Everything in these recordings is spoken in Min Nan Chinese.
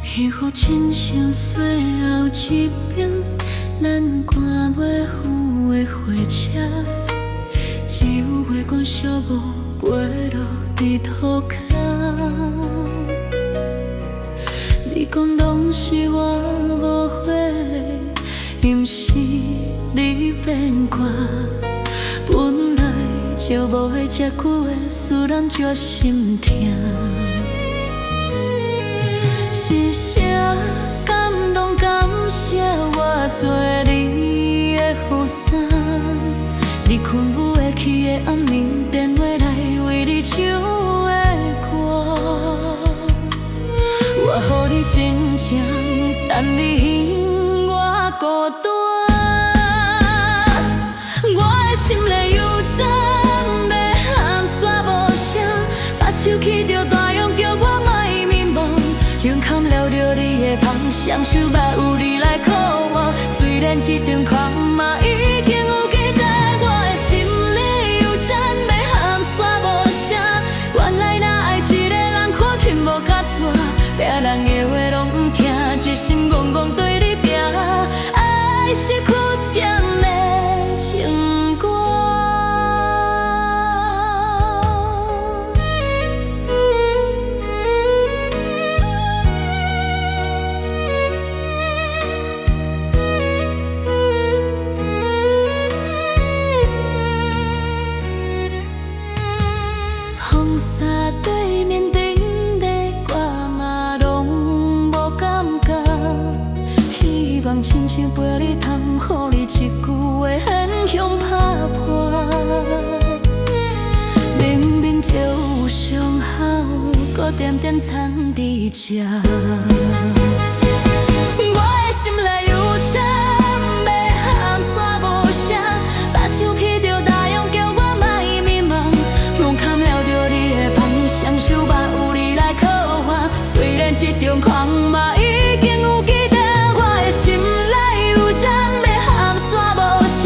幸福親像雪後一爿咱趕袂赴的火車，只有月光小霧飛落佇塗跤。你講攏是我無悔，毋是你變卦。本來就無愛這句話，使人這心疼。是啥感動感謝我做你的雨傘？你睏袂去的暗暝，電話內為你唱的歌。我予你真情，但你嫌我孤單。我的心內猶在欲喊煞無聲，目睭起著大陽，叫我莫迷茫。胸坎掠著你的香，雙手嘛有你來渴望。雖然這張空嘛已經有期待，我的心裡猶在欲喊煞無聲。原來若愛一個人，苦吞無較紙，別人的話攏毋聽，一心戇戇對你拚。愛是苦澀的情歌。風沙對面頂咧歌嘛攏無感覺，希望親像陪你通予你一句話現象拍破。明明就有傷口，閣點點藏佇這。我的心內猶在欲喊煞無聲，目睭披著大陽，叫我莫迷茫。胸坎掠著你的香，雙手嘛有你來靠岸。雖然這張空嘛已經有期待，我的心內猶在欲喊煞無聲。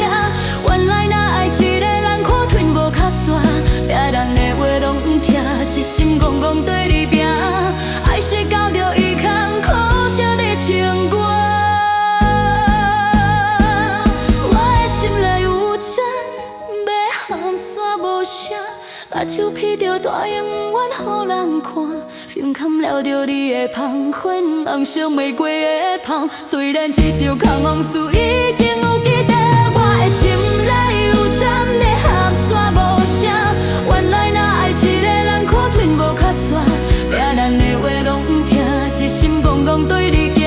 原來若愛一個人，苦吞無較紙，別人的話攏毋聽，一心戇戇對你拚。愛是交著伊空苦惜的情歌。我的心內猶在欲喊煞無聲，目睭披著大陽，願予人看。胸坎掠著你的香，粉紅色玫瑰的香。雖然這場空往事已經有期待，我的心內猶在欲喊煞無聲。原來若愛一個人，苦吞無較紙，別人的話攏毋聽，一心戇戇對你行。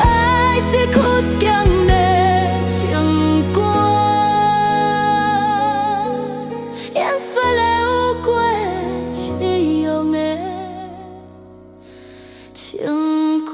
愛是苦澀的情歌，演說的有過這樣的情歌。